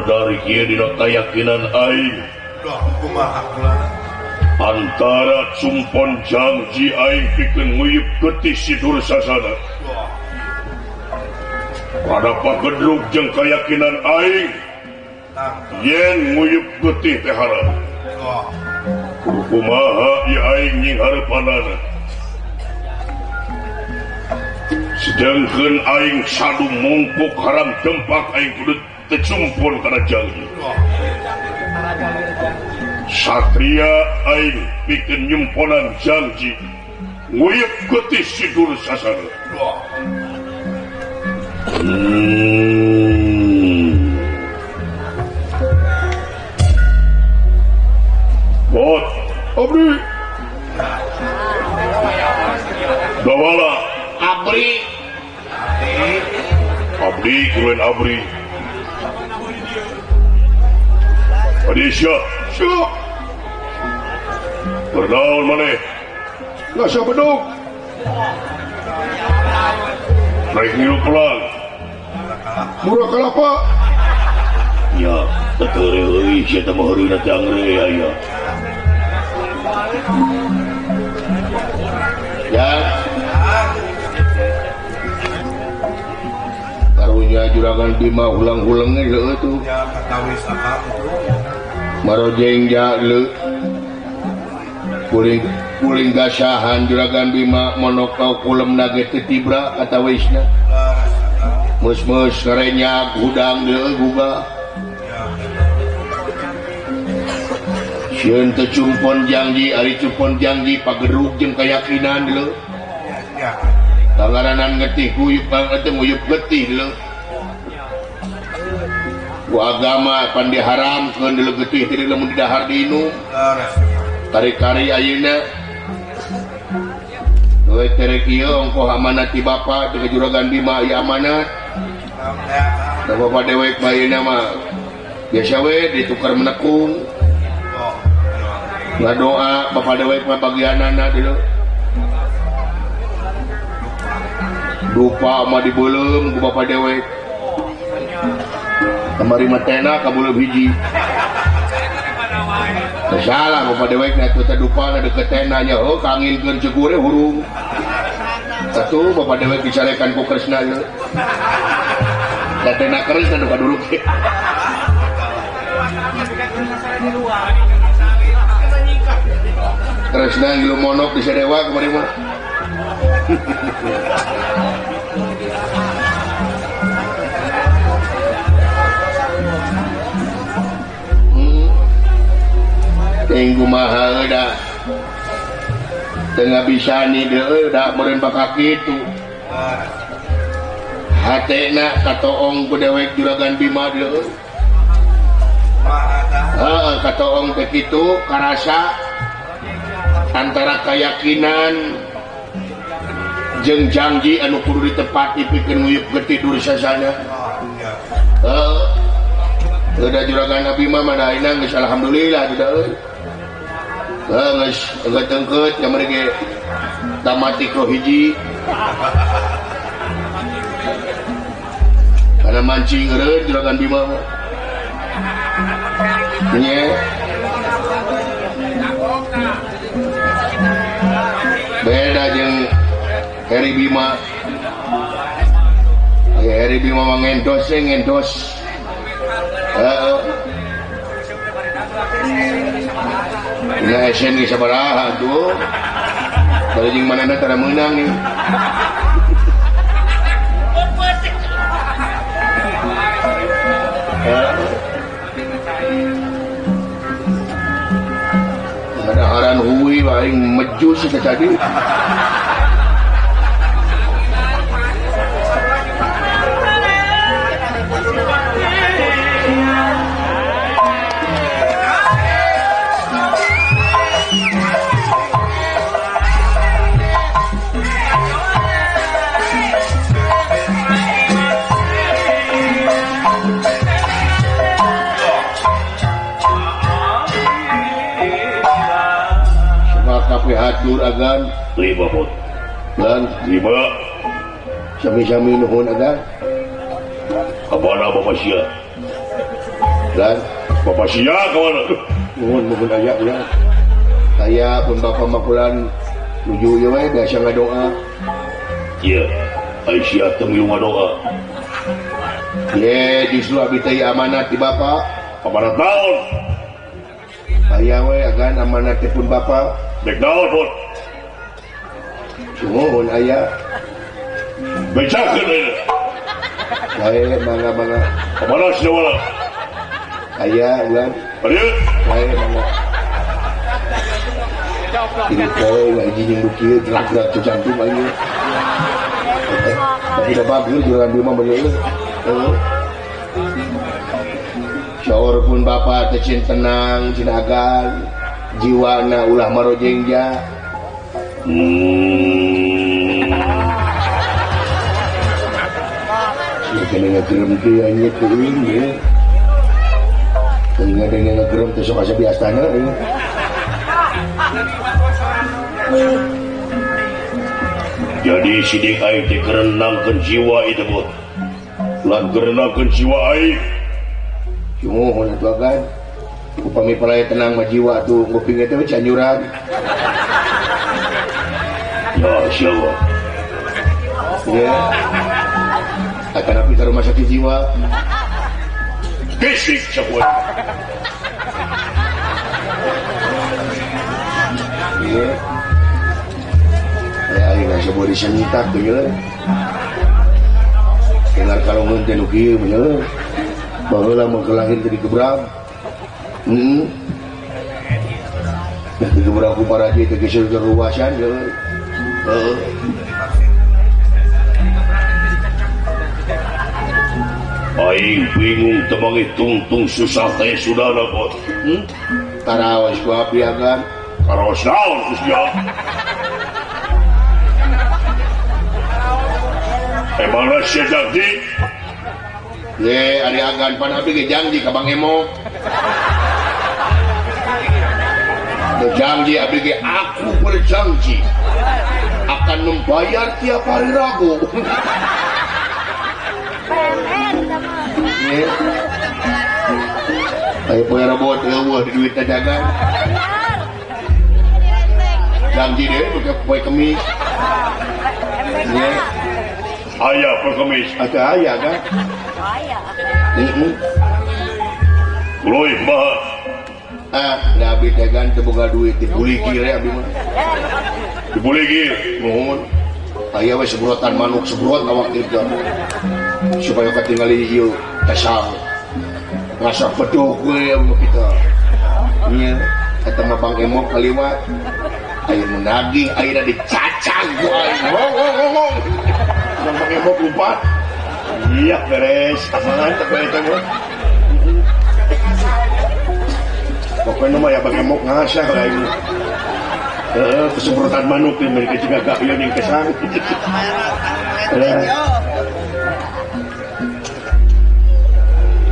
Modar kieu dina kayakinan aing. Antara cumpon janji aing pikeun nguyup getih si Dursasana. Rada pagedrug jeung kayakinan aing yen nguyup getih teh haram. Kumaha ieu aing nying hareupanana. Sedangkeun aing sadu mungkuk haram tempak aing kudu teu cumpon kana janji. Satria aing pikeun nyumponan janji nguyup getih si Dursasana. Bot, abri. Dawala, abri. Abdi kulen abri. Adisya, syok. Bernaon maneh? Ngasa bedug. Naik ngilu pelang. Murah kalapa. Ya, tetere euy sia teh mah heureuna teh angre aya. Ya. Karunya juragan Bima ulang-ulangnya leueuh tuh. Ya, katawis akang tuh. Marojeng ja leuh. Kuring kuring gasahan juragan Bima monok kulem nage teu tibra katawisna. Mus-mus ngarenyak hudang leueuh guga. Sieun teu cumpon janji ari cumpon janji pagerug jeung kayakinan leuh. Tangaranan getih guyup teh nguyup getih leuh. Ku agama pan diharamkeun leuh getih teh lamun didahar diinum. Kari-kari ayeuna we terek ieu ongkoh amanat ti bapa teh juragan Bima ieu amanat. Da bapa dewek mah ayeuna mah biasa we ditukar menekung. Ngadoa bapa dewek mah bagianana deuleu. Dupa mah dibeuleum ku bapa dewek. Kamari mah tena kabeuleum hiji. Teu salah bapa dewek na teu dupa na deukeut tena nya heuh kanginkeun cegure hurung. Satu bapa dewek dicarekan ku Kresna ieu. Da tena Kresna nu kaduluk. Kresna ngilu monok di sadewa kamari mah. Ting kumaha da teu ngabisa ni deui da meureun bakal kitu. Hatena katoong ku dewek juragan Bima deui. Heeh katoong teh kitu karasa antara keyakinan jeung janji anu kudu ditepati pikeun nguyup getih Dursasana. Heeh. Udah juragan Bima mah da ayeuna geus alhamdulillah duda euy. Heuh geus engkeut-engkeut kamari ge tamati ku hiji. Kana mancing eureun juragan Bima mah. Nya. Beda jeung Heri Bima. Heri Bima mah ngendos ngendos. Heeh. Dina esen ge sabaraha tuh. Bari jeung manehna tara meunang nih. Kadaharan hui aing mejus teh tadi. Hatur agan lima bot dan lima sami-sami nuhun agan abana bapak sia Dan Bapak sia kawan. Nuhun muhun aya ulah. Aya pun bapak makulan nuju ieu we biasa ngadoa. Ieu, ai sia teu milu ngadoa. Ye, justru abdi teh amanat di bapak. Amanat naon? Aya we agan amanat teh pun bapak. Dek naon pun? Sumuhun aya. Bejakeun ayeuna. Bae mangga-mangga. Amanat sia wala. Aya ulah. Adieu. Bae mangga. Ini poe ngaji jeung nu kieu gerak-gerak jantung aing. Tapi da bagus jualan di mah bener. Syaur pun bapak teh cin tenang, cin agan, jiwana ulah marojengja. Sia kena ngagerem teh anjing teuing ye. Teu ngadenge ngagerem teh sok asa biasana euy. Jadi sidik aing teh kerenangkeun jiwa itu mah. Lan kerenangkeun jiwa aing. Sumuhun atuh agan. Upami palaya tenang mah jiwa tuh nguping teh canyuran. Ya insyaallah. Ya. Akan api ke rumah sakit jiwa. Gesik sapoe. Iya. Ya aing asa beuh disentak teh ye. Dengar kalongeun teh nu kieu bener. Baheula mah kelahir teh digebrang. Heeh. Nah digebrang ku paraji teh geus ruasan ye. Heeh. Aing bingung teu manggih tungtung susah teh sudana bot. Karaos ku abdi agan. Karaos naon Gusti? Emangna sia janji? Ye, ari agan pan abdi ge janji ka Bang Emo. Berjanji abdi ge aku berjanji akan membayar tiap hari Rabu. Ye. Ayo poe Rebo teh eueuh di duit dagang. Janji deh pakai poe Kemis. Ye. Aya poe Kemis. Ada aya kan? Aya. Heeh. Kuloy kumaha? Ah, da abdi teh kan teu boga duit dipuliki we abdi mah. Dipuliki? Nuhun. Aya we sebrotan manuk sebrot awak teh supaya katingali ieu kesal. Ngasa bedog we abdi kita. Nya eta mah Bang Emok kaliwat. Aya nu nagih, ayeuna dicacag ku aing. Ngong. Bang Emok lupa. Iya beres, aman teh eta mah. Pokoknya mah ya Bang Emok ngasah lah ini. Kesemprotan manuk yang mereka juga gak yang kesang.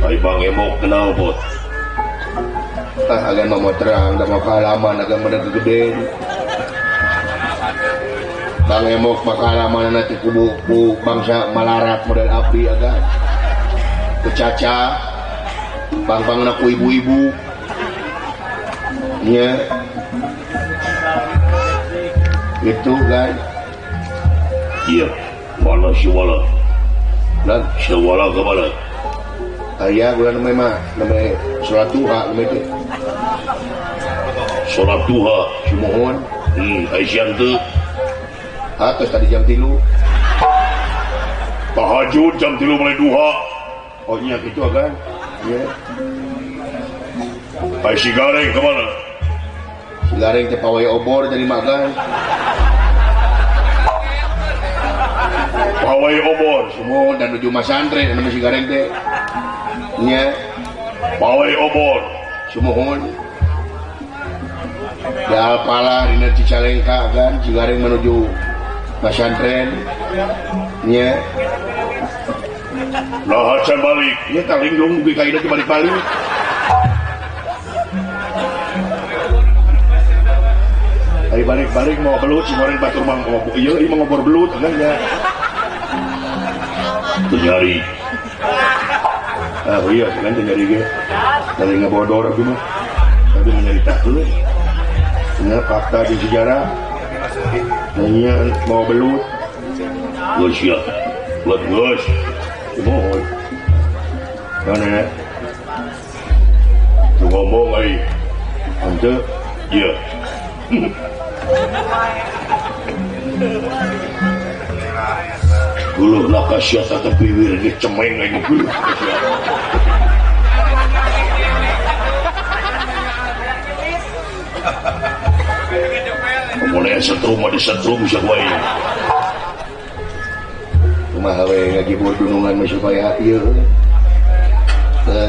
Ay Bang Emok kenal bot. Ah, agan mah mau terang, dah mau kalaman, agan mah gede. Bang Emok mah kalaman nanti kubu ku bangsa malarat model abdi agan. Kecaca, bang-bang ku ibu-ibu. Iya. Itu kan. Iya, wala si wala. Dan si wala ke mana? Ayah bulan namanya mah, namanya sholat duha namanya itu. Sholat duha, sumuhun. Aisyah tu. Atas tadi jam 3. Tahajud jam 3 mulai duha. Oh iya gitu kan? Iya. Ai si gareng kemana? Si gareng teh pawai obor jadi makan. Pawai obor semua dan nuju masantren anu si gareng teh. Nya. Pawai obor sumuhun. Dal pala dina Cicalengka kan si gareng menuju masantren. Nya. Nah, can balik. Nya talinglung mugi ka ieu teh balik-balik. Ari balik-balik mau belut si goreng batur mah ngobor ieu ieu mah ngobor belut kan ya. Teu nyari. Ah iya kan nyari ge. Dari ngabodor abdi mah. Abdi nyaritakeun. Nya fakta di sejarah. Nanya mau belut. Geus ya. Belut geus. Mohon. Mana? Tuh ngomong ai. Henteu. Iya. Guluh laka sia tata piwir ge cemeng aing guluh. Mulai setrum di setrum sia wae. Kumaha we ngagibur dunungan mah supaya ieu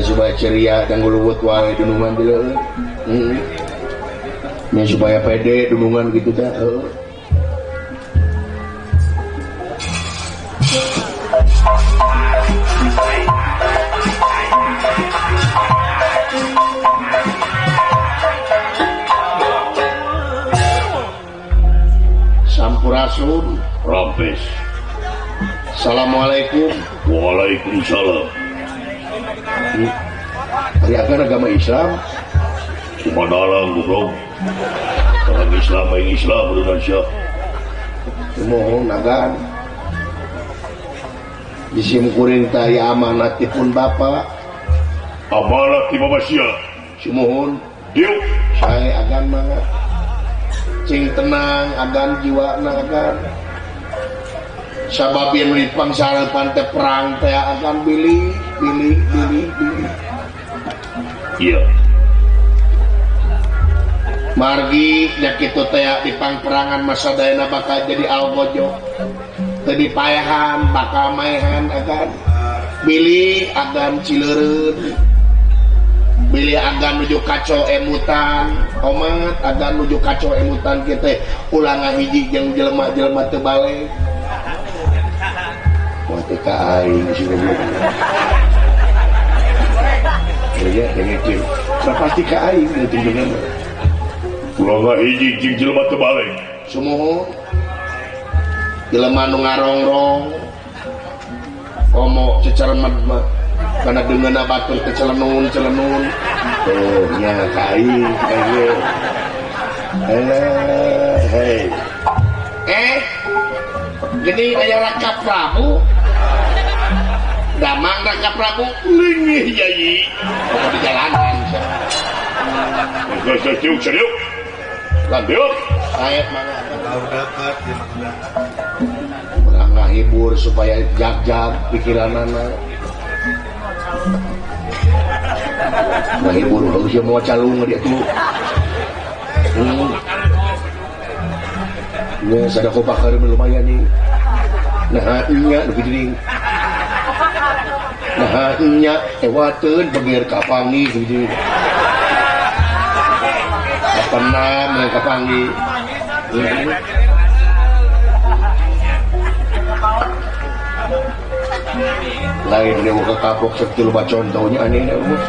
supaya ceria dan nguluwut wae dunungan teh heuh. Heeh. Nya supaya pede dunungan gitu teh heuh. Sampurasun Rampes. Assalamualaikum. Waalaikumsalam. Hari akan agama Islam cuma dalang goblok. Orang Islam aing Islam Indonesia. Mohon agan disimkuring teh amanatipun Bapak. Amanat ti Bapak sia. Sumuhun. Diuk. Sae agan mangga. Cing tenang agan jiwana agan. Sabab yen dipangsarepan teh perang teh agan bilih bilih bilih bilih. Iya. Margi nya kitu teh dipangperangan masa dayana bakal jadi algojo. Teu dipaehan bakal maehan agan. Bilih agan cileureun. Bilih agan nuju kaco emutan, omat agan nuju kaco emutan kieu teh ulah ngahiji jeung jelema-jelema teu balik. Wah teh ka aing si goblok. Ya dengekeun. Pasti ka aing teu jenengan. Ulah ngahiji jeung jelema teu balik. Sumuhun. Jelema nu ngarongrong komo ceceremet mah kana deungeunna batur teh celenun-celenun. Oh nya ka aing ka ieu. Hei. Gini aya Raka Prabu. Damang Raka Prabu linggih yai. Komo di jalanan. Geus geus diuk seriuk. Lanjut. Sae mangga. Urang ngahibur supaya jag-jag pikiranana. Ngahibur heuh sia moal calung dia tuh. Nya sadako pakar lumayan nih. Nah nya nu geuning. Nah nya ewateun beger kapangi geuning. Kapanam kapangi. Lain dia buka kapok seperti lupa contohnya aneh nih.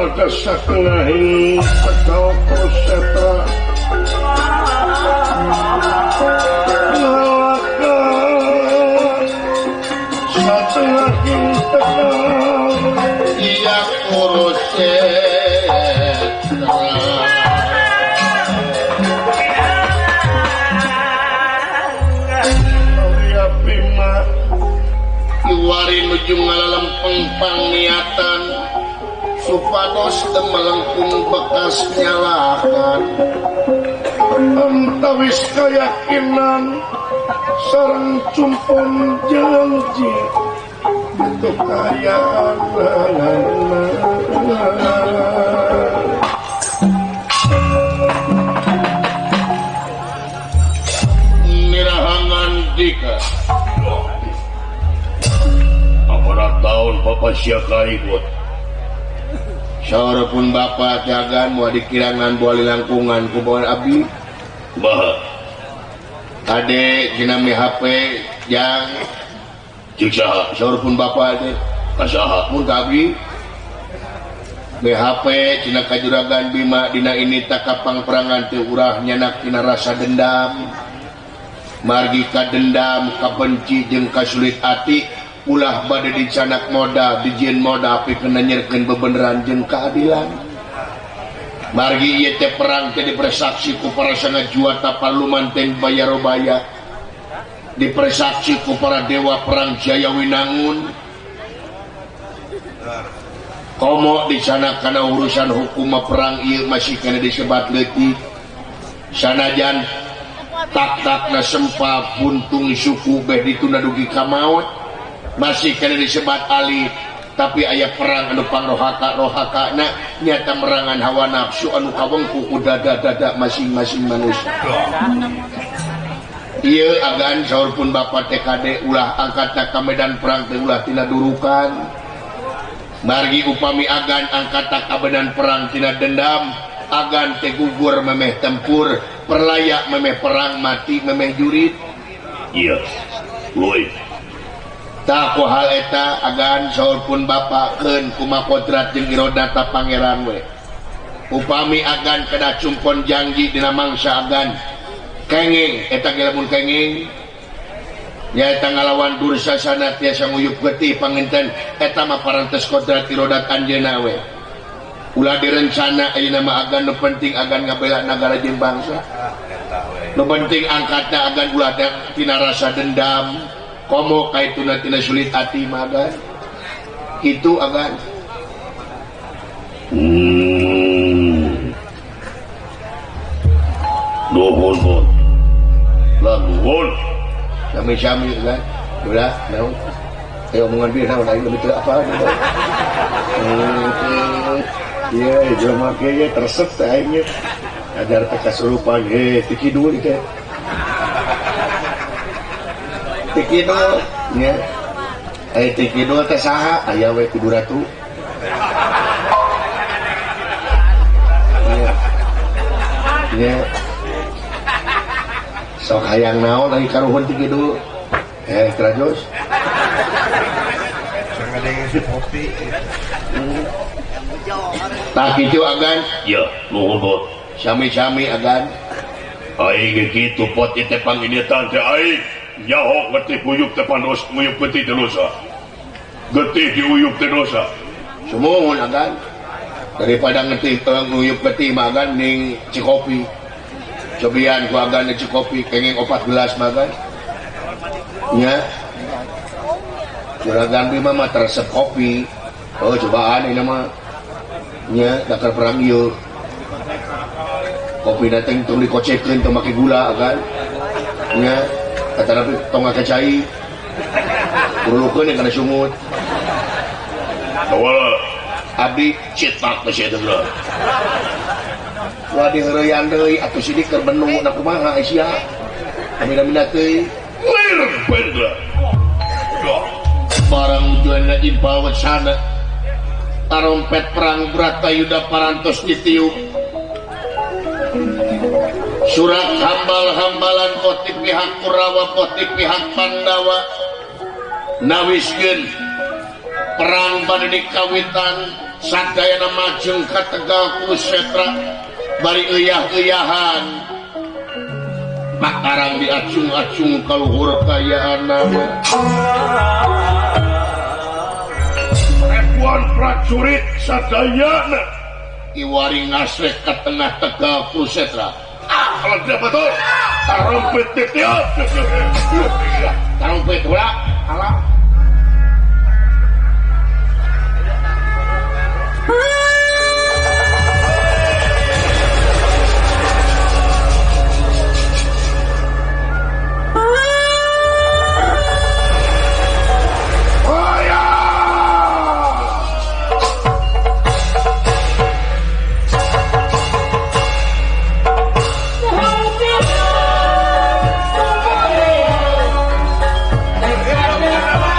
Ngalaka satengahing tekal Kurusetra ngalaka satengahing tekal iya Kurusetra Arya Bima kiwari nuju ngalalempeng pangniatan supados teu melengkung bekas nyalakan antawis keyakinan sareng cumpon janji itu kayaan nirahangan dika aparat tahun Bapak sia karibut saur pun Bapak jagan moal dikirangan boal langkungan ku bawa abdi kumaha kade dinami HP jang jeung saha saur pun Bapak teh ka saha mun ka abdi BHP cina kajuragan Bima dina ini takapang perangan teu urah nyanak tina rasa dendam margi ka dendam kabenci jeung kasulit ati ulah bade dicanak modal dijieun modal pikeun nanyerkeun bebeneran jeung keadilan margi ieu teh perang teh dipersaksi ku para sangajuata parluman teh bayarobaya dipersaksi ku para dewa perang Jaya Winangun komo dicanak kana urusan hukum perang ieu masih kana disebat leutik sanajan tak-takna sempa buntung suku beh ditunda dugi ka maot masih kena disebat ali tapi aya perang anu pangrohaka-rohakana nyata merangan hawa nafsu anu kawengku ku dada-dada masing-masing manusia. Ieu agan saur pun Bapak TKD ulah angkatna ka medan perang teh ulah tina durukan. Margi upami agan angkatna ka medan perang tina dendam, agan teh gugur memeh tempur, perlayak memeh perang mati memeh jurit. Iya. Luy. Tah ku hal eta agan saur pun Bapak keun kumaha kodrat jeung irodata pangeran we. Upami agan kedah cumpon janji dina mangsa agan kenging eta ge lamun kenging nyaeta ngalawan dursasana tiasa nguyup getih panginten eta mah parantos kodrat irodat anjeunna we. Ulah direncana ayeuna mah agan nu penting agan ngabela nagara jeung bangsa. Nu penting angkatna agan ulah tina rasa dendam komo kaituna tina sulit hati mah agan kitu agan. Nuhun pun lah nuhun sami-sami kan ulah naon ayo omongan bieu naon aing lebih teu apa ieu jelema ge teresep teh aing ajar teh kasurupan he ti kidul teh ti kidul nya aya ti kidul teh saha aya we kudu ratu nya nya sok hayang naon lagi karuhun ti kidul trajos kopi tah kitu agan ya nuhun bot sami-sami agan aing ge kitu pot ieu teh pangiditan teh aing nyaho getih uyup teh panos nguyup getih teh dosa getih diuyup teh dosa sumuhun agan daripada ngetih nguyup getih mah agan ning cikopi cobian ku agan cikopi kenging 4 gelas mah agan nya juragan Bima mah teresep kopi oh cobaan ini mah nya dakar perang ieu kopi dateng tong dikocekeun tong make gula agan nya kata nabi tong make cai urulukeun kana sungut awal abdi cetak teh sia teh ulah diheureuyan deui atuh sidik keur benu na kumaha sia amina-mina teuing lir bendra barang juana impal wacana tarompet perang Bratayuda parantos ditiup surat hambal-hambalan kotik pihak Kurawa kotik pihak Pandawa nawiskeun perang bade dikawitan Sadayana majeng ka Tegal Kurusetra bari euyah-euyahan. Makarang diacung-acung kaluhur kayaanna. Ribuan prajurit sadayana iwari ngasrek ka tengah Tegal Kurusetra. Ah, kalau tidak betul, tarompet tiap. Tarompet heula. Alah. Yeah.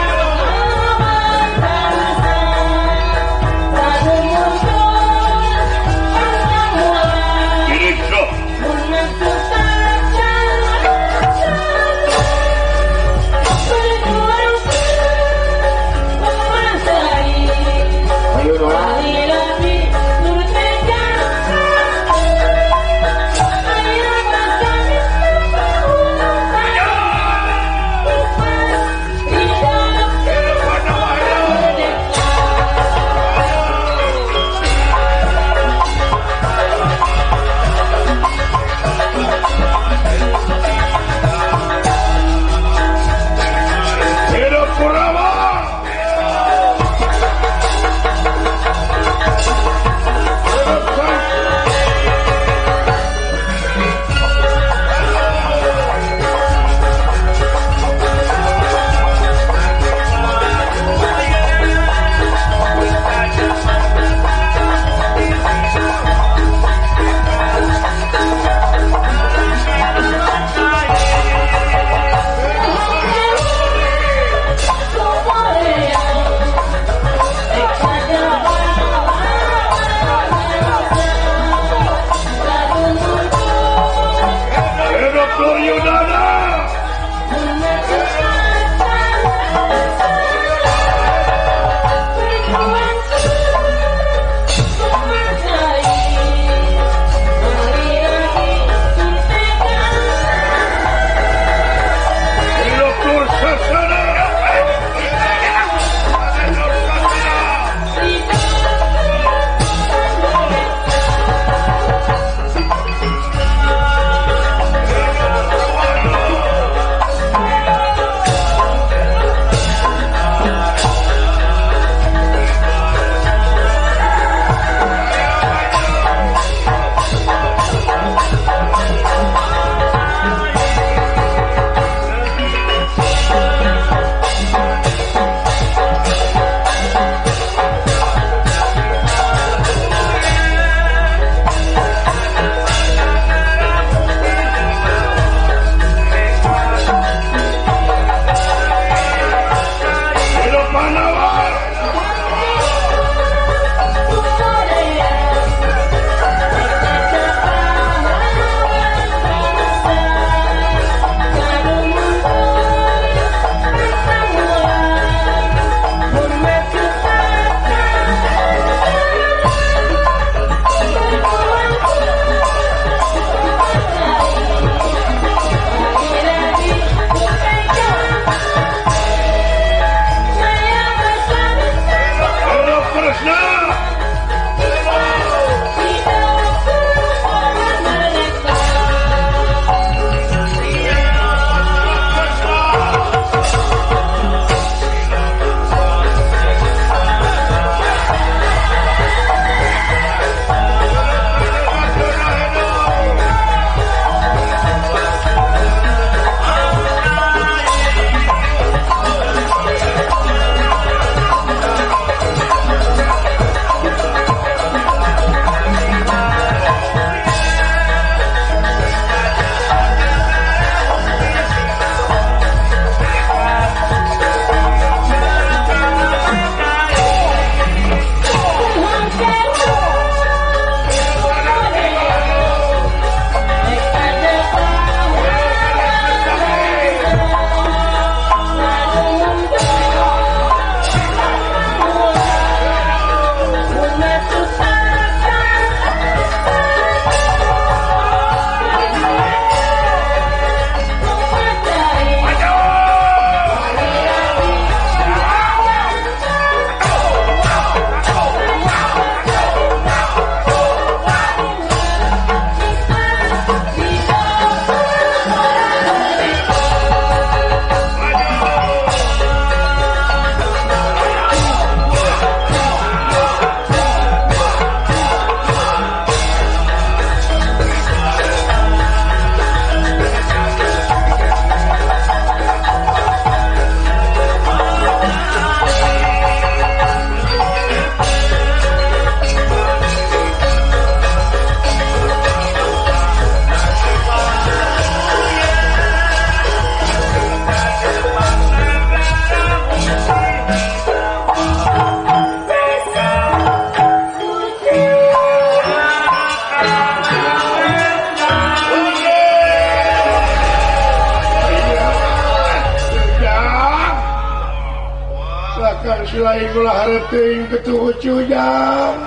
silaing ulah hareupeun kitu ucu jang.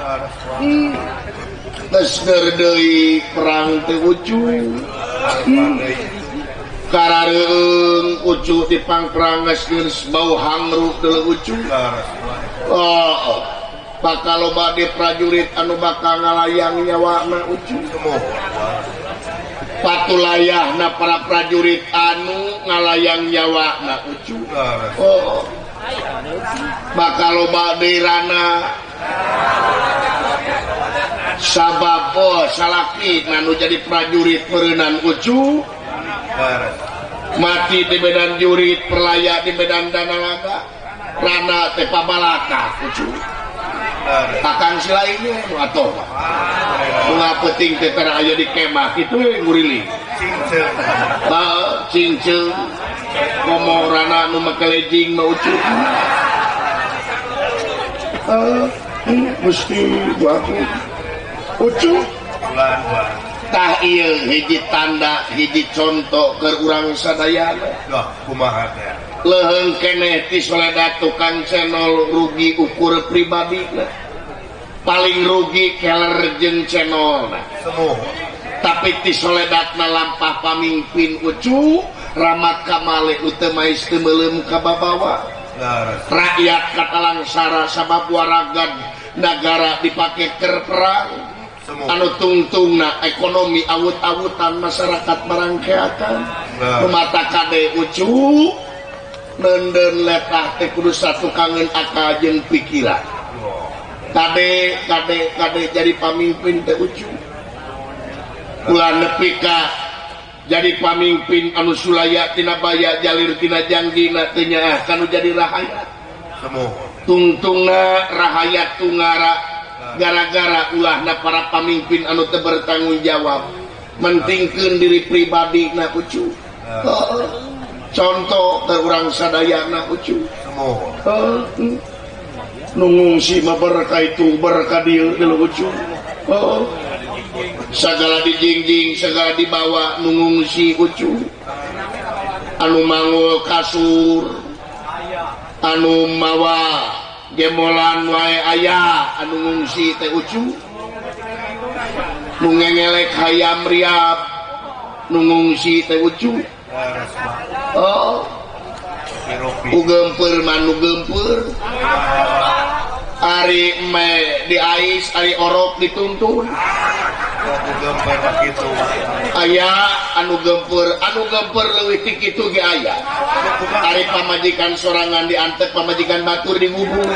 Geus deui perang teh ucu. Karareueung ucu di pangperang geus bau hangruk deuleu ucu. Oh, bakal loba di prajurit anu bakal ngalayang nyawana ucu. Patulayahna para prajurit anu ngalayang nyawana ucu. Oh, bakal loba deui rana. Sabab oh salaki anu jadi prajurit meureunan ucu. Mati di medan jurit, perlaya di medan danalaga, rana teh pabalaka ucu. Akang silaingnya atuh bunga penting teh tara aya di kemah kitu we nguriling. Bae cingceung ngomong rana nu make lejing mah ucu. Mesti aku ucu. Tah ieu hiji tanda hiji contoh keur urang sadayana. Loh, kumaha teh? Leuheung keneh ti soledat tukang cenol rugi ukur pribadina. Paling rugi keler jeung cenolna. Tapi ti soledatna lampah pamimpin ucu, ramat kamale teu mais teu meuleum ka babawa. Rakyat katalangsara sabab waragad nagara dipake keur perang. Anu tungtungna ekonomi awut-awutan masyarakat barangkeakan. Mata kade ucu nenden letah teh kudu satukangeun akal jeung pikiran. Kade kade kade jadi pamimpin teh ucu. Ulah nepi ka jadi pamimpin anu sulaya tina baya jalir tina jangjina teu nyaah kanu jadi rahayat. Tungtungna rahayat tungara gara-gara ulahna para pamimpin anu teu bertanggung jawab mentingkeun diri pribadi na ucu. Contoh ke urang sadayana ucu. Nu ngungsi mah berkah itu berkah dieu deuleu ucu. Sagala dijingjing sagala dibawa nu ngungsi ucu. Anu mangul kasur, anu mawa gemolan wae aya anu ngungsi teh ucu. Nu ngengelek hayam riap nu ngungsi teh ucu. Oh, ku geumpeur mah nu geumpeur. Ari me diais, ari orok dituntun. Aya anu geumpeur leuwih ti kitu ge aya. Ari pamajikan sorangan diantep pamajikan batur digubur.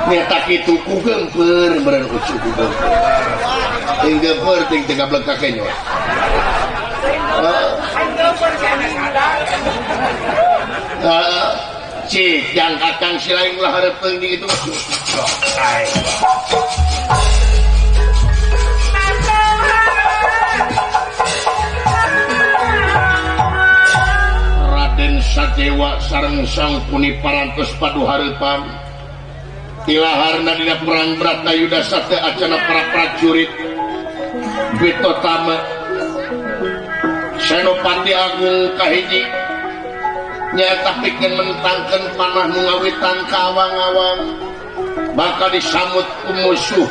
Nyata kitu ku geumpeur meureun ucu ku geumpeur. Ting geumpeur ting teu gablek ka kenyo. Cik jang akang silaing ulah hareupeun di kitu. Raden Sadewa sareng Sangkuni parantos padu hareupan. Tilaharna dina perang Bratayuda sate acana para prajurit Witotama Senopati Agung kahiji nyaeta pikeun mentangkeun panah nu ngawitan ka awang-awang bakal disamut ku musuh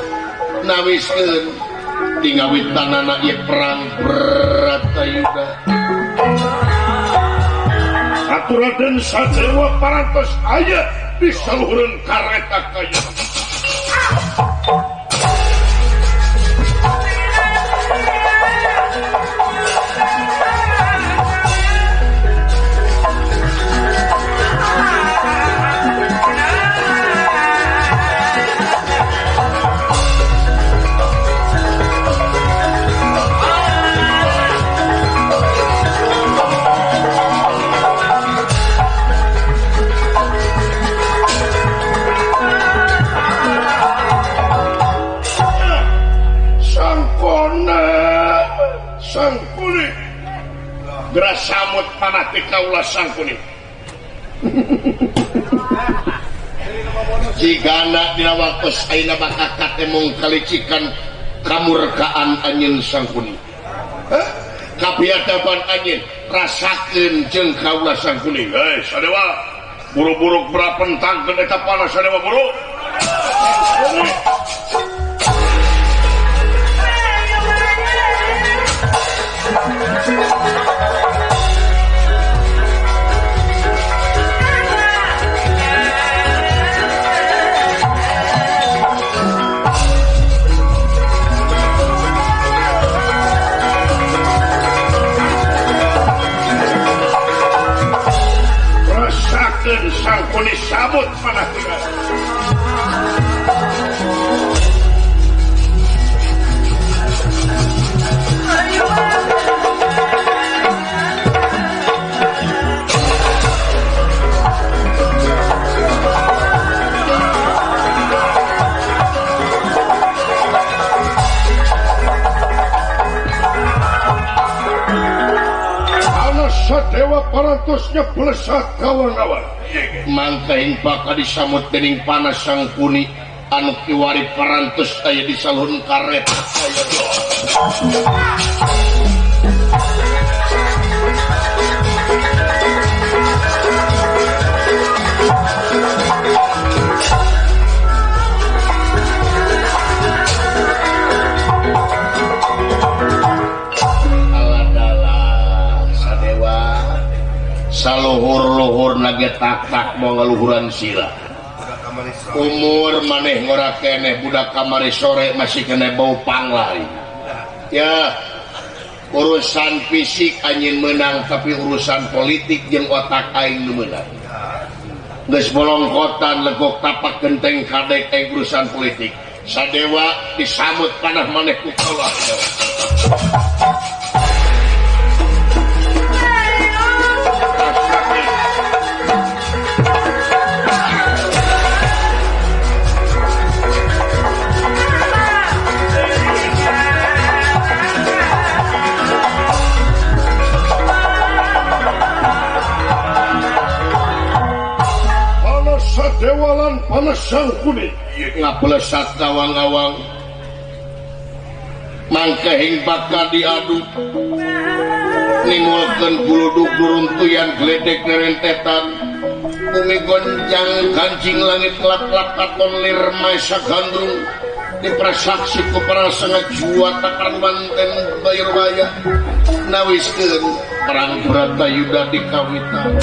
nawiskeun di ngawitanana ieu perang Bratayuda. Atur Raden Sadewa parantos aya di saluhureun kareta kaya. Sangkuni geura samut panah ti kaula Sangkuni. Jigana dina waktos ayeuna bakal katemung kalicikan Kamurkaan anjeun Sangkuni. Kapiadaban anjeun rasakeun jeung kaula Sangkuni. Hei Sadewa, buru-buru berapentangkeun eta panah Sadewa buru. Sangkuni sabut panah kuda. Ana Sadewa parantosnya belesat kawan-kawan. Mangkaing bakal disamut dening panas Sangkuni anu kiwari parantos aya di salun karet. Alah Sadewa saluhur-luhur nage tak-tak mau ngeluhuran sila. Umur maneh ngora keneh budak kamari sore masih kena bau panglai. Ya, urusan fisik anjeun menang tapi urusan politik jeung otak aing nu meunang. Geus bolongkotan legok tapak genteng kadek aing urusan politik. Sadewa disamut panah maneh ku kaula. Sadewalan panas Sangkuni ngapelesat awang-awang mangkehing bakal diadu nimulkeun guludug guruntuyan gledek nerentetan bumi gonjang kancing langit lap-lap katon lir maesa gandrung diprasaksi ku para sangat jua takar manten bayar waya nawiskeun perang Bratayuda dikawitan.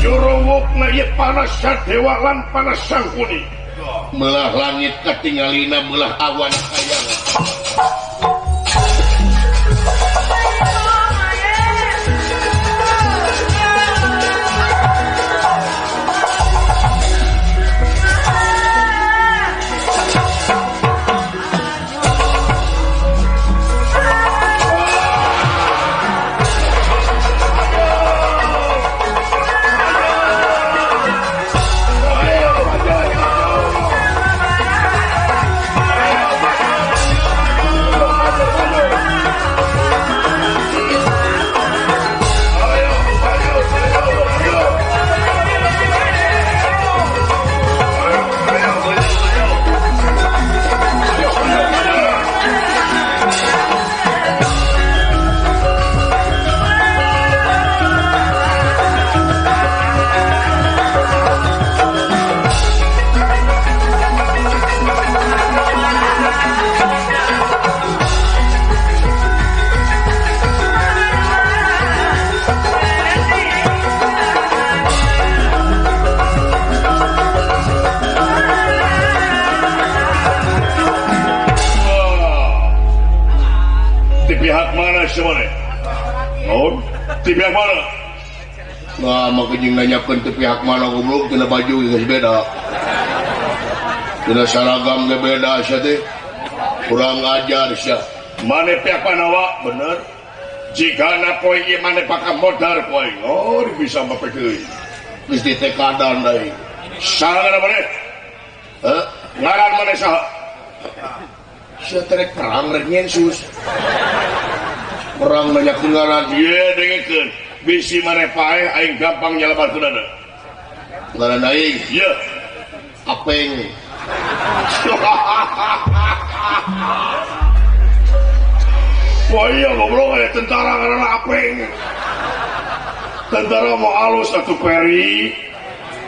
Jurowokna ieu panas Sadewa lan panas Sangkuni melah langit katingalina melah awan kayangan. Di pihak mana? Nah, makanya nanyakan di pihak mana goblok, tina baju geus beda. Tina seragam ge beda sia teh. Kurang ajar sia. Mane pihak mana wa? Bener. Jika na poe ieu mane paka modar poe. Oh, bisa bapekeun. Geus ditekadan deui. Saha ngaran maneh? Heuh, ngaran maneh saha? Sia teh rek perang rek nyensus. Perang banyak ngaran. Ye dengekeun. Bisi maneh paeh aing gampang nyalabarkeunana. Ngaran aing? Ye. Apeng. Wah iya goblok aya tentara ngaranna Apeng. Tentara mau alus atuh Peri,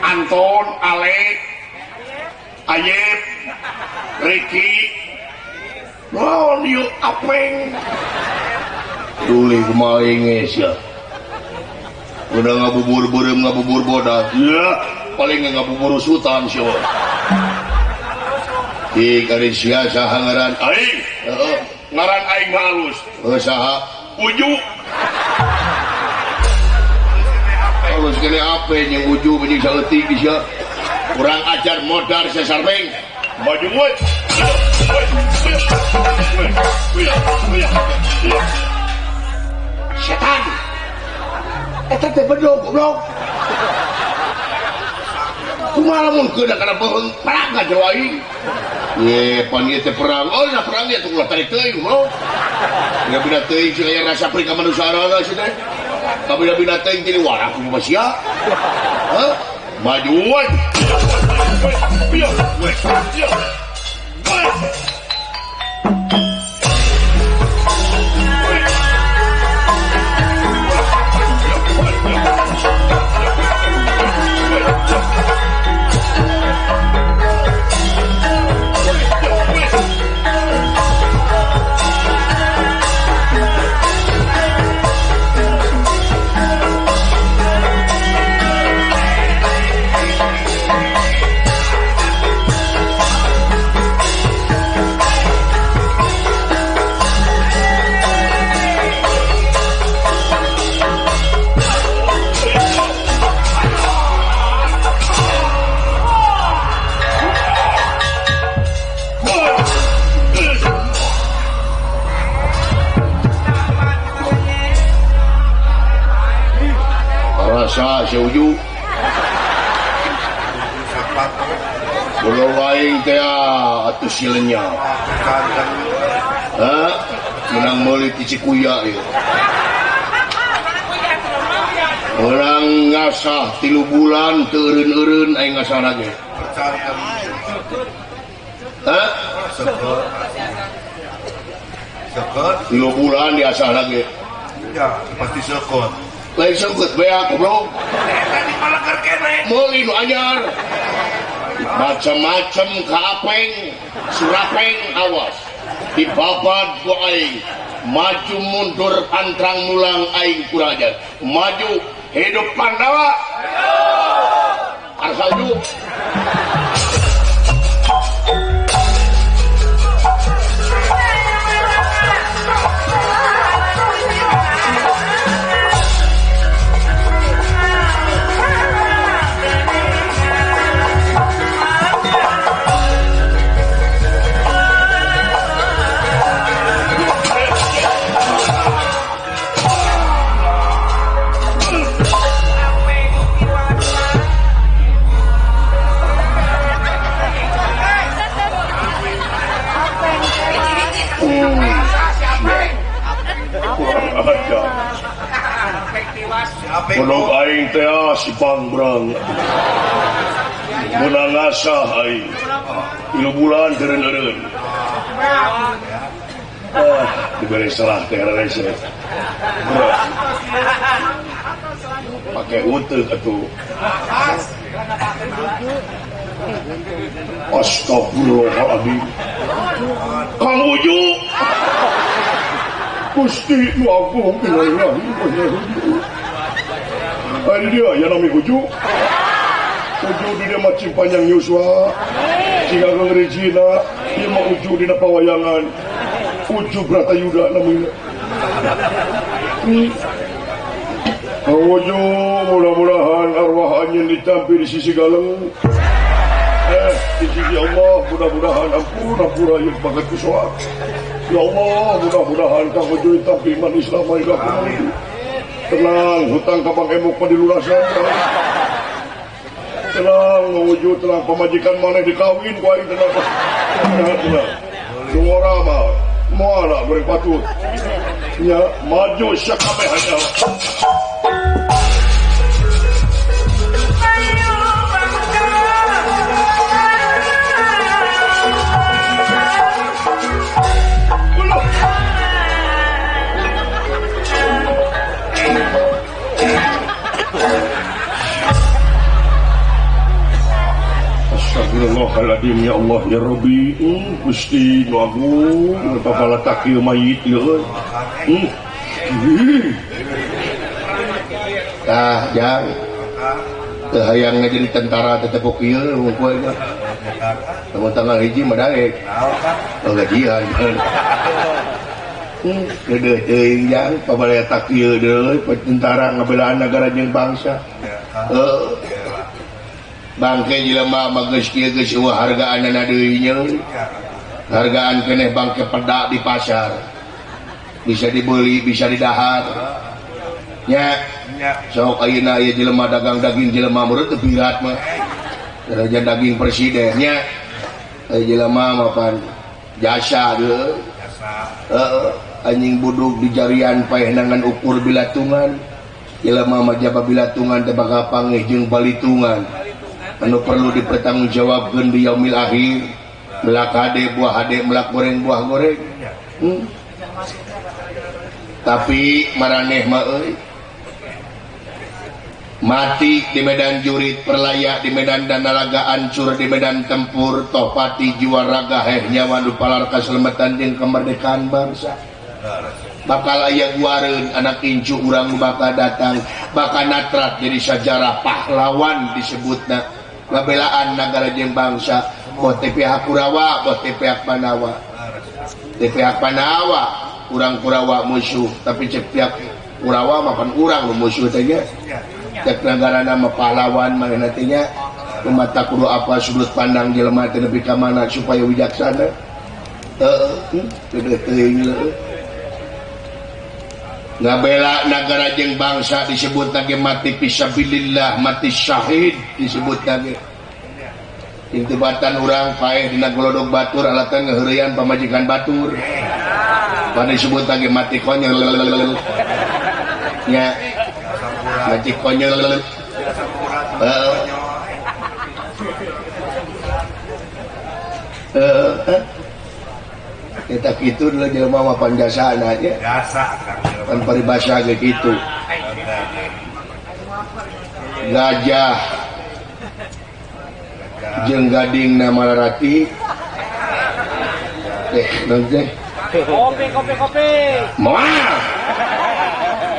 Anton, Alek, Ayep, Ricky. Naon ieu Apeng? Tuluy kumaha geus ya. Udah ngabubur beureum ngabubur bodas. Ya, paling ngabubur sultan sia. Di kari sia saha ngaran? Aing. Heeh. Ngaran aing mah alus. Heuh saha? Uju. Alus kene ape jeung uju jeung saeutik sia. Kurang ajar modar sesarbeng. Maju we. Setan. Eta teh bedog goblok. Kumaha lamun keuna kana beuheung perang ka jero aing. Ye, pan ieu teh perang. Oh, nah perang ieu teh ulah tarik teuing, bro. Bina-bina teuing sing aya rasa pri ka manusia sih teh. Kabina-bina teuing jadi warah kumaha sia. Heuh, maju we. Rasa seuju belum aing teh atuh silenya. Hah? Menang meuli ti Cikuya ieu. Urang ngasah 3 bulan teu eureun-eureun aing ngasah lagi. Hah? 3 bulan diasah lagi. Ya, pasti sekot. Lain sengket beak goblok. Meuli nu anyar. Macam-macam ka Apeng, Surapeng awas. Dibabad ku aing. Maju mundur pantrang mulang aing kurang ajar. Maju hidup Pandawa. Hidup. Arsa Belum aing teh si pangbrang. Menang ngasah aing. 3 bulan eureun-eureun. Ah, diberi salah teh rese. Pakai uteuh atuh. Astagfirullahaladzim. Kang Uju. Gusti nu agung innalillahi wa inna ilaihi raji'un. Ari dia ya nami Uju. Uju di dia macam panjang yuswa. Jika Regina, dia mah Uju dina pawayangan. Uju Bratayuda namanya. Uju mudah-mudahan arwah anjeun ditampi di sisi galeng. Di sisi Allah mudah-mudahan ampun ampura ieu banget ku soak. Ya Allah, mudah-mudahan Kang Uju ditampi iman Islam hingga amin. Tenang, hutang ka Bang Emok mah dilurasan. Tenang, Uju, tenang pamajikan maneh dikawin ku aing tenang. Tenang, tenang. Sungora mah moal goreng patut. Nya maju sakabeh aja. Astagfirullahaladzim ya Allah ya Rabbi. Gusti nu agung papalatak ieu mayit ieu. Tah jang teu hayang jadi tentara teh tepuk ieu hungkul mah. Lamun tanggal hiji mah daek. Oh gajian. Gede teuing jang pabalatak ieu deui tentara ngabelaan nagara jeung bangsa. Bangke jelema mah geus kieu geus eueuh hargaanana deui nya. Hargaan keneh bangke pedak di pasar. Bisa dibeli, bisa didahar. Nya. Sok ayeuna aya jelema dagang daging jelema meureun teu pirat mah. Daraja daging presiden nya. Aya jelema mah pan jasa deui. Heeh, anjing buduk di jarian paehnangan ukur bilatungan. Jelema mah jaba bilatungan teh bakal pangeh jeung balitungan. Anu perlu dipertanggungjawabkeun di yaumil akhir. Melak hade buah hade, melak goreng buah goreng. Tapi maraneh mah euy. Mati di medan jurit, perlayak di medan danalaga, ancur di medan tempur, toh pati jiwa raga heh nyawa nu palar kaselemetan jeung kemerdekaan bangsa. Bakal aya guareun anak incu urang bakal datang, bakal natrat jadi sajarah pahlawan disebutna. Ngabelaan nagara jeung bangsa, boh teh pihak Kurawa, boh teh pihak Pandawa. Teh pihak Pandawa, urang Kurawa musuh, tapi cek pihak Kurawa mah pan urang nu musuh teh nya. Cek nagara nama pahlawan mah nantinya mata kudu apa sudut pandang jelema teh nepi ka mana supaya wijaksana. Heeh, gede teuing leuh. Ngabela nagara jeung bangsa disebut lagi mati fisabilillah, mati syahid disebut lagi. Intibatan urang paeh dina golodog batur alatan ngeureyan pamajikan batur. Pan disebut lagi mati konyol. Nya. Mati konyol. Heeh. Heeh. Eta kitu dulu jelema mah panjasana nya. Jasa pan paribasa ge kitu. Gajah jeung gading na malarati. Naon teh? Kopi kopi kopi. Moal.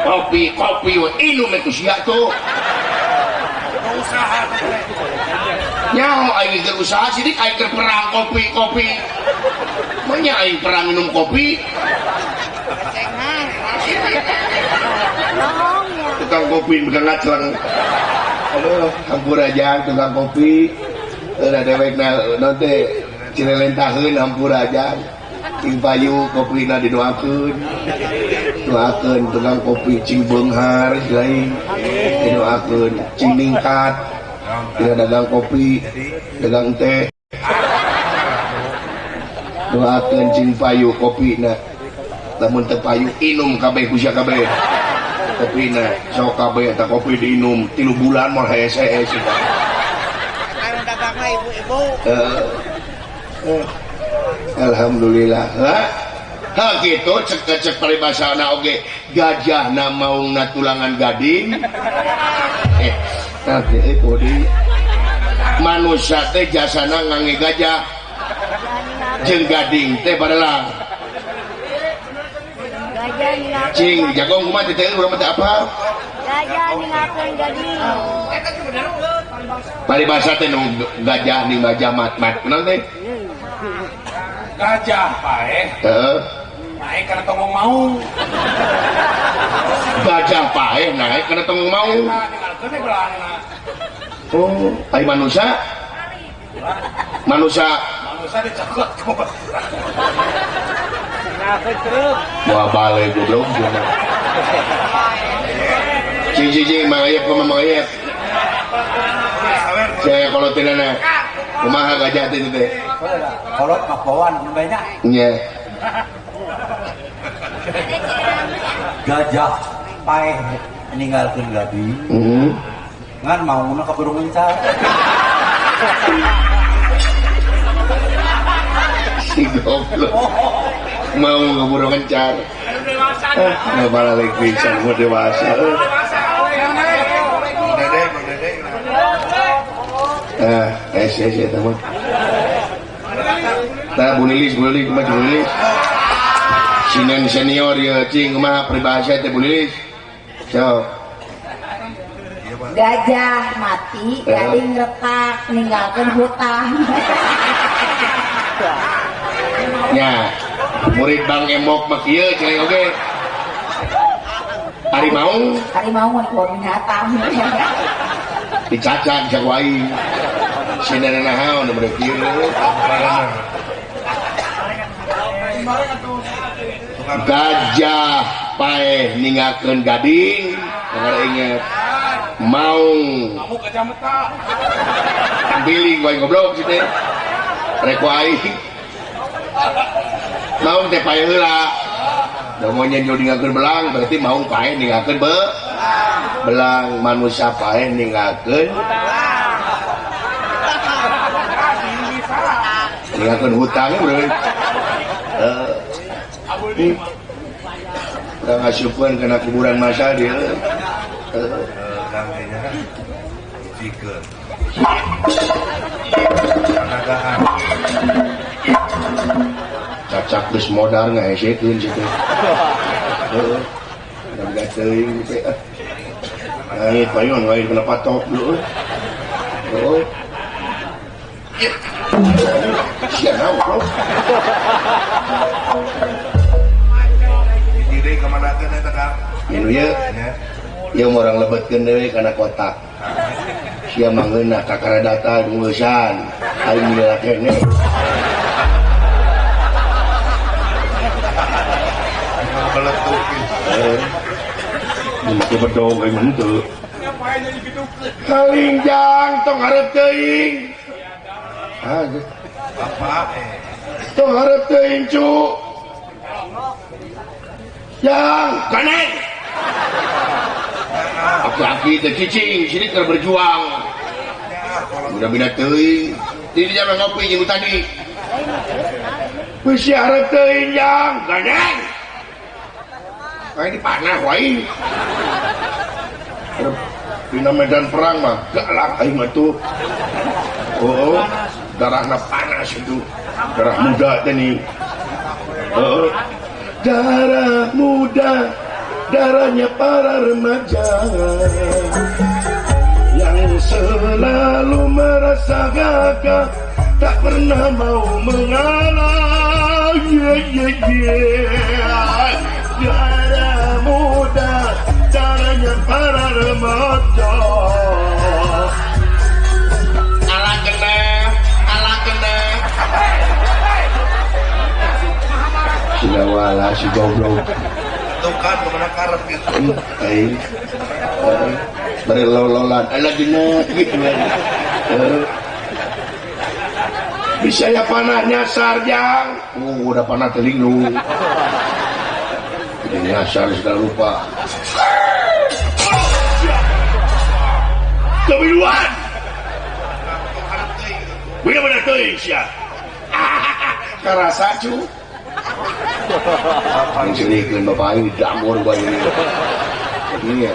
Kopi kopi we inum ku sia tuh. Usaha nyaho aing keur usaha sidik aing keur perang kopi kopi. Manya aing perang minum kopi. Tukang kopi bukan ngaclang. Aduh, hampura aja tukang kopi. Udah dewekna naon teh cirelentaheun hampura aja. Cing payu kopina didoakeun. Doakeun tukang kopi cing beunghar lain. Didoakeun cing ningkat. Tidak dagang kopi, dagang teh. Doakeun cing payu kopina. Lamun teu payu inum kabeh ku sia kabeh. Kopina sok kabeh eta kopi diinum 3 bulan moal hese-hese. Anu dagangna ibu-ibu. Alhamdulillah. Ha kitu cek-cek paribasana oge gajahna maungna tulangan gading. Tah teh kodi. Manusia teh jasana ngangge gajah. Jeung gading teh barelang. Cing jagong kumaha teh urang mah teh apa? Gajah ningakeun gading. Paribasa teh nu gajah ning gajah mat-mat. Kunaon teh? Gajah paeh. Heeh. Naik kana tonggong maung. Gajah paeh naik kana tonggong maung. Oh, ai manusia? Manusia. Manusia dicokot. Wah balik goblok. Cing cing cing Mang Ayep kumaha Mang Ayep? Saya kalau tidak kumaha gajah teh teh. Kolot mah bawaan banyak. Nya. Gajah paeh ninggalkeun gading. Heeh. Ngan maungna kaburu ngencar. Si goblok. Mau keburu ngencar. Nggak balik pisan mau dewasa. Eh, teman. Tah Bu Lilis, Bu Lilis kumaha Bu Lilis? Sinen senior ya cing kumaha peribahasa teh Bu Lilis? Sok. Gajah mati, gading retak, ninggalkeun hutang. Nya, murid Bang Emok mah kieu cenah oge. Harimau, harimau mah kebun binatang. Dicacak jago aing. Sinen naon nu kieu. Gajah paeh ninggalkeun gading, kakara inget. Maung tampiling wae goblok sih teh. Rek aing. Maung teh paeh heula. Da monyet nu ninggalkeun belang berarti maung paeh ninggalkeun belang, manusia paeh ninggalkeun ninggalkeun hutang bro. Heeh. Urang ngasupkeun kana kuburan masa dia. Cacak geus modar ngahesekeun situ. Heeh. Da teuing teh. Ai payon wae kana patok dulu. Heeh. Sia naon, bro? Hiji deui ka manakeun eta Kang? Ieu ye. Ieu mah urang lebetkeun deui kana kotak. Sia mangeunah kakara data ngeusan. Aing milah keneh. Make bedog aing henteu. Kalingjang tong hareup teuing. Ah, bapak tong hareup teuing cu. Yang kanan. Aki-aki teh cicing sini keur berjuang. Udah bina teuing. Di dinya mah ngopi jeung tadi. Wis hareup teuing yang kanan. Kayak di panah wae. Dina medan perang mah galak aing mah tuh. Oh, darahna panas itu. Darah muda teh nih. Oh. Darah muda, darahnya para remaja yang selalu merasa gagah, tak pernah mau mengalah. Yeah, yeah, yeah. Darah muda, darahnya para remaja. Ala kena, ala kena. Sinawala si goblok. Tuh kan kemana karep gitu. Aing. Bari lololan, ala dina gitu. Bisa ya panah nyasar jang. Oh, udah panah teling lu. Nyasar segala rupa. Kebiluan. Bener-bener teuing sia. Karasa cu. Mencurikeun bapak aing didamur bae ini. Iya.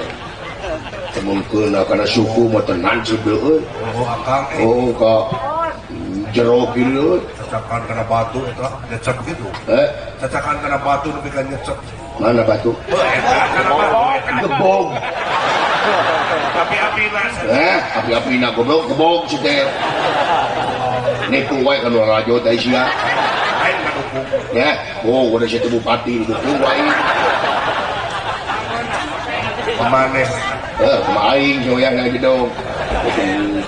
Temunkeun kana suku mah teu nancep deui. Oh, akang. Oh, ka jero kieu. Cacakan kana batu eta nyecep gitu. Cacakan kana batu nepi ka nyecep. Mana batu? Gebog. Api-apina. Api-apina goblok gebog si teh. Nipu wae kana rajo teh sia. Aing kadukung. Ya, oh udah situ bupati dukung wae. Pamaneh. Kumaha aing soyang lagi dong.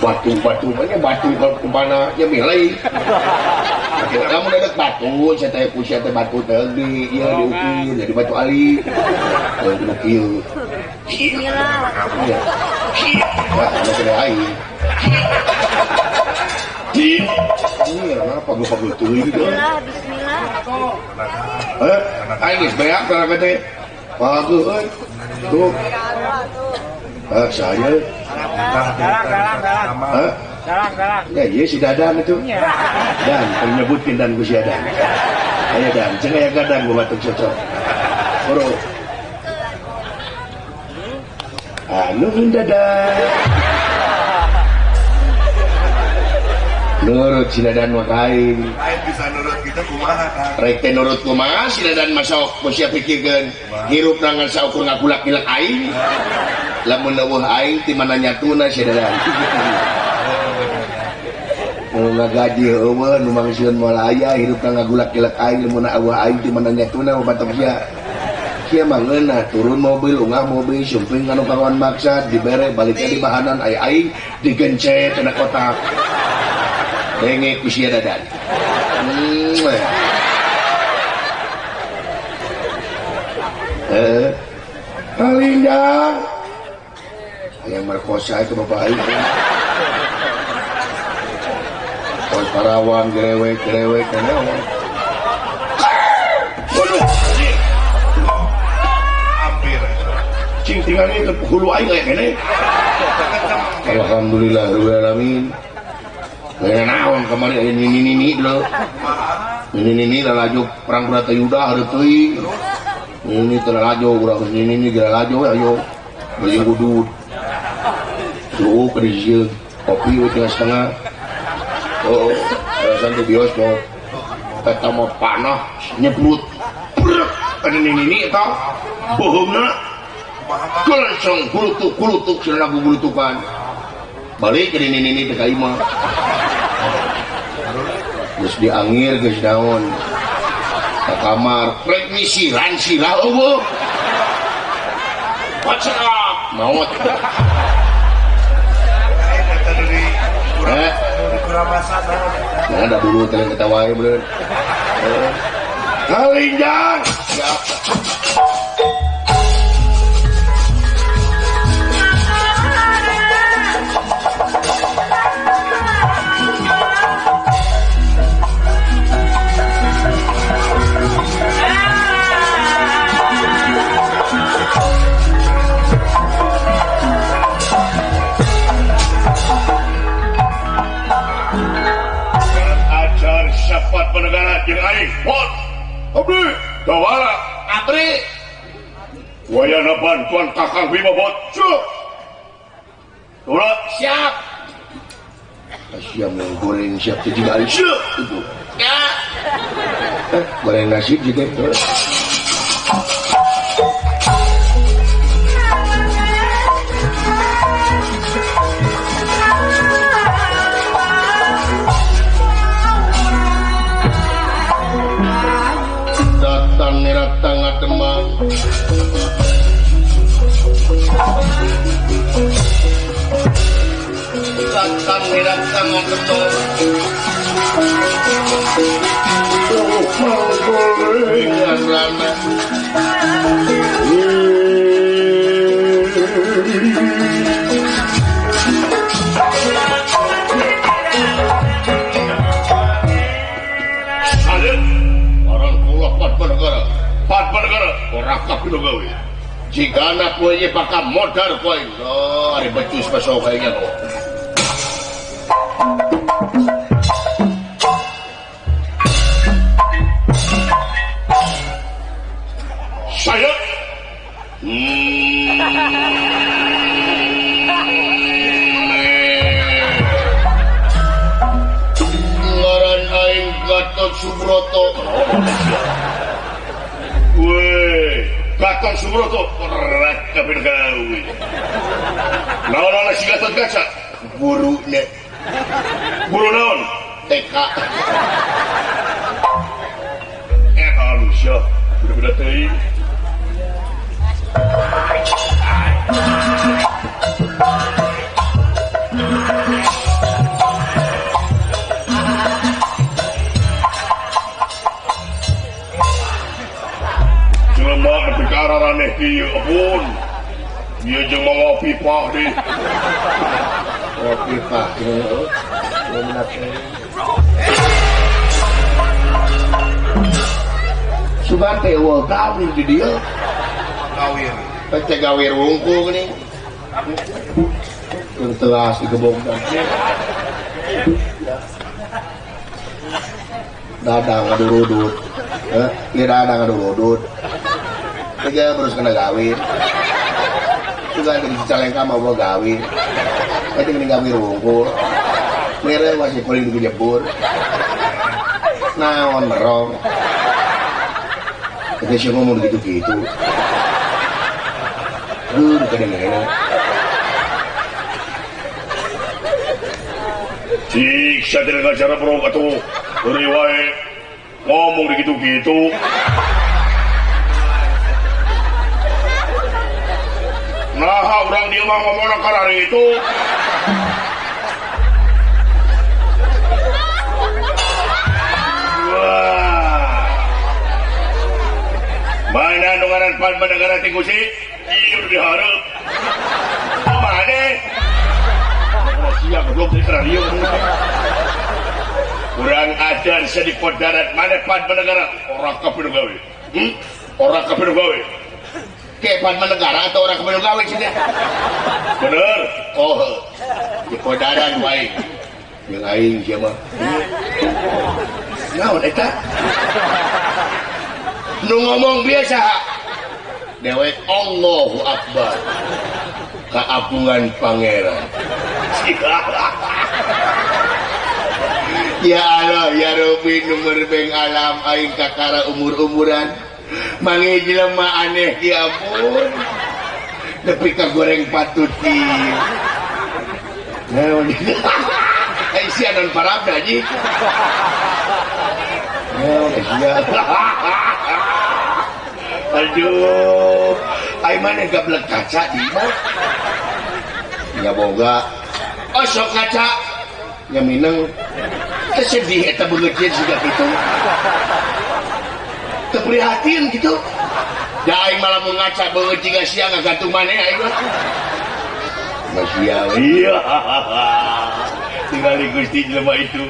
Batu-batu, banyak batu kalau ke mana ya milih. Kamu ada batu, saya teh kusia teh batu teh di, iya diukir jadi batu ali. Diukir. Bismillah. Wah, ada kena aing. Iya, kenapa gua pagul teuing gitu? Bismillah, bismillah. Aing geus beak kana teh. Pagul euy. Tuh. Saya Dalang. Ya, iya si Dadan itu. Dan penyebutin dan Gusti Dadan. Ayo Dan, cenah aya gadang gua batuk cocok. Bro. Anu Dadan. Nurut si Dadan mah ka aing. Aing bisa nurut kita kumaha Kang? Rek teh nurut kumaha si Dadan mah sok geus sia pikirkeun. Hirup ngan saukur ngagulak-gilak aing. Lamun eueuh aing ti mana nyatuna si Dadan. Nu ngagaji eueuh nu mangsiun moal aya hirup ngagulak-gilak aing lamun eueuh aing ti mana nyatuna batok sia. Sia mah ngeunah turun mobil ungah mobil sumping kanu kawan maksad dibere baliknya di bahanan aya aing digencet kana kotak. Denge ku sia Dadan. Kalindang. Yang merkosa itu bapak aing. Pos parawan gerewek-gerewek naon. Waduh. Hampir. Cing tinggal itu hulu aing aya keneh. Alhamdulillah rabbil alamin. Lain naon kamari aya nini-nini lho. Nini-nini lalajo perang Bratayuda hareup teuing. Nini teh lalajo urang nini-nini geura lalajo we ayo. Beli udud. Tuh ke dieu kopi we tiga setengah. Oh, alasan teh bioskop. Eta mah panah nyebrut. Brek ka nini-nini eta. Bohongna. Langsung gulutuk-gulutuk cenah gulutukan. Balik ke nini-nini teh ka imah. Geus diangir geus naon. Ka kamar rek misiran sirah eueuh. Wacak maot. Nah, ada dulu teh ketawa we bener. Kalinjang. Siap. Padmanegara jeung aing bot abdi dawala abri wayana bantuan Kakang Bima bot Ulah siap siap yang goreng siap tiga kali siap itu ya goreng nasi juga datang datang Demang datang datang Demang gorengan lama orang kula Padmanegara Padmanegara ora kabeh gawe jigana kowe bakal modar kowe oh ari becus pasok kayaknya kok. Saya ngaran aing Gatot Subroto. Weh, Gatot Subroto rek kabeh gawe. Naon oleh si Gatot Kaca? Gurune. Guru naon? TK. Manusia udah-udah teuing. Jelema nepi ka araraneh kieu ampun. Ieu jeung mawa pipah deui. Mawa pipah. Sugan teh eueuh gawir di dieu. Gawir. Teh gawir wungkul geuning. Keur telas digebok. Dadang ngadurudut. Heh, ieu dadang ngadurudut. Teh terus kena gawir. Sugan teh dicalengka mah eueuh gawir. Teh geuning gawir wungkul. Mere masih paling nyebur. Naon merong. Tapi sih ngomong gitu-gitu. Duh, kadang-kadang. Siksa dengan cara merong atuh. Heureuy wae ngomong gitu-gitu. Nah, urang dieu mah ngomongna karari itu. Wah. Mana nu ngaran Padma Negara ti Gusti? Ieu nu dihareup. Mane? Sia goblok di radio. Urang ajar sia di Podarat mana Padma Negara? Ora kabeh gawe. Ora kabeh gawe. Ke Padma Negara atau orang kabeh gawe sih teh? Bener. Oh. Di Podaran wae. Jeung aing sia mah. Naon eta? Nu ngomong biasa. Dewek Allahu Akbar. Kaapungan pangeran. Ya Allah ya Rabbi nu merbeng alam aing kakara umur-umuran. Mangi jelema aneh ki ampun. Nepi ka goreng patut ki. Naon? Ai sia non parabda ji. Naon sia. Aduh, ai maneh gablek kaca di imah. Nya boga. Oh sok kaca. Nya mineng. Teu sedih eta beungeut siga kitu. Teu prihatin kitu. Da aing malah mun ngaca beungeut jiga sia ngagantung maneh aing mah. Masya iya. Tingali Gusti jelema itu.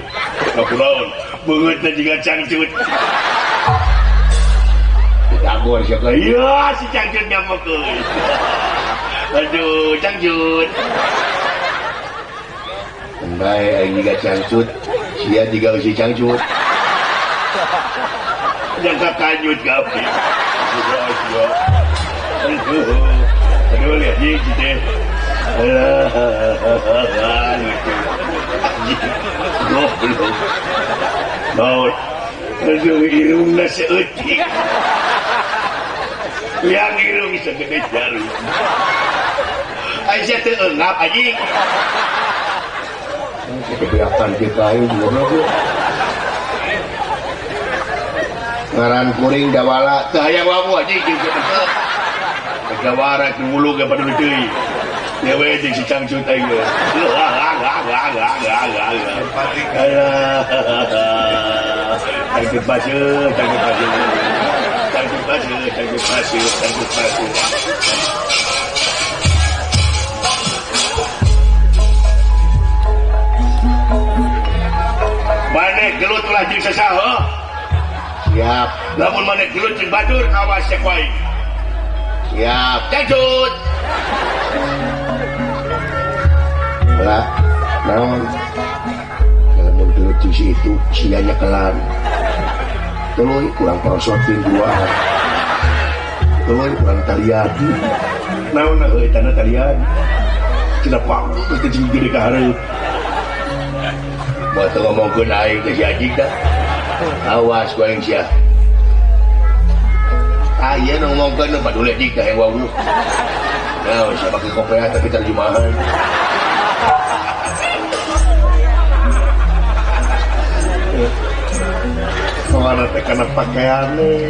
Kapulaon beungeutna jiga cangcut. Dagor siapa? Iya, si cangcut nyamekeun. Aduh, cangcut. Bae aing jiga cangcut, sia jiga si cangcut. Jangka kanyut kabeh. Aduh. Aduh lihat ieu teh. Alah, lucu. Goblok. Naon? Aduh, irungna seeutik. Yang irung segede jarum. Aisyah teu eungap anjing. Kebeakan kita aing goblok. Ngaran kuring dawala teu hayang wawu anjing jeung teu. Jawara ku wulu ge paduli teuing. Dewe jeung si cangcut aing ge. Cangcut pasieun, cangcut pasieun. Cangcut pasieun, cangcut pasieun, cangcut pasieun. Maneh gelut ulah jeung sasaha. Siap. Lamun maneh gelut jeung batur awas cek wae. Siap. Cangcut. Lah, naon? Lamun gelut jeung si itu sianya kelan. Tuluy kurang perosotin dua. Tuluy kurang talian. Naon euy tanah talian. Cenah pang teh jeung gede ka hareup. Buat ngomongkeun aing teh si anjing dah. Awas ku aing sia. Ah ieu nu ngomongkeun nu paduli anjing teh yang wawuh. Nah, sia pake kopeah tapi terjemahan. Soalna teh kana pakaiane.